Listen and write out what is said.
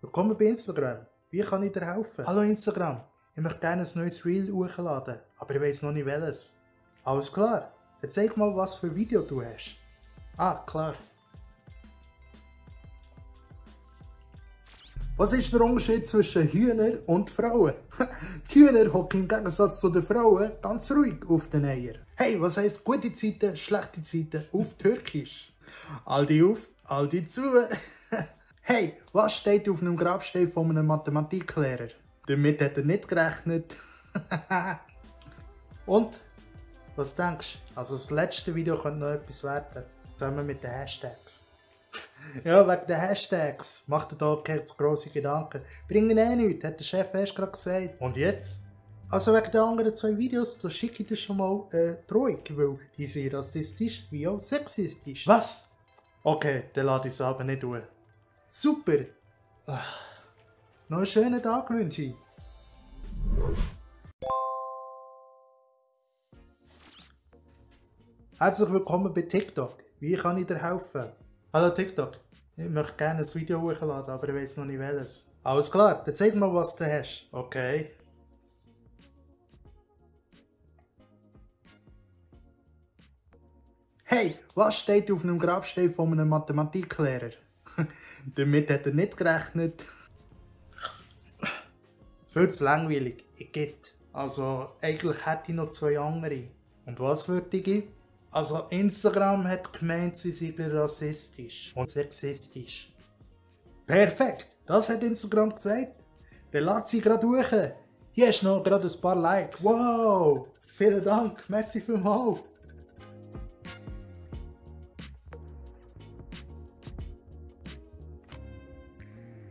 Willkommen bei Instagram. Wie kann ich dir helfen? Hallo Instagram, ich möchte gerne ein neues Reel hochladen, aber ich weiß noch nicht welches. Alles klar, dann zeig mal, was für ein Video du hast. Ah, klar. Was ist der Unterschied zwischen Hühnern und Frauen? Die Hühner hocken im Gegensatz zu den Frauen ganz ruhig auf den Eiern. Hey, was heisst gute Zeiten, schlechte Zeiten auf Türkisch? Aldi auf, Aldi zu. Hey, was steht auf einem Grabstein von einem Mathematiklehrer? Damit hat er nicht gerechnet. Und? Was denkst du? Also das letzte Video könnte noch etwas werden. Zusammen mit den Hashtags. Ja, wegen den Hashtags. Macht dir da keine grosse Gedanken. Bringen eh nichts, hat der Chef erst gerade gesagt. Und jetzt? Also wegen den anderen 2 Videos, da schicke ich dir schon mal Drohung, weil die sind rassistisch wie auch sexistisch. Was? Okay, dann lade ich es aber nicht durch. Super! Noch einen schönen Tag wünsche ich. Herzlich willkommen bei TikTok. Wie kann ich dir helfen? Hallo TikTok, ich möchte gerne ein Video hochladen, aber ich weiß noch nicht welches. Alles klar, dann zeig mal, was du hast. Okay. Hey, was steht auf einem Grabstein von einem Mathematiklehrer? Damit hat er nicht gerechnet. Viel zu langweilig, ich geht. Also, eigentlich hätte ich noch 2 andere. Und was würde ich? Also, Instagram hat gemeint, sie seien rassistisch und sexistisch. Perfekt, das hat Instagram gesagt. Dann lädt sie gerade durch. Hier hast du noch gerade ein paar Likes. Wow, vielen Dank, merci vielmals.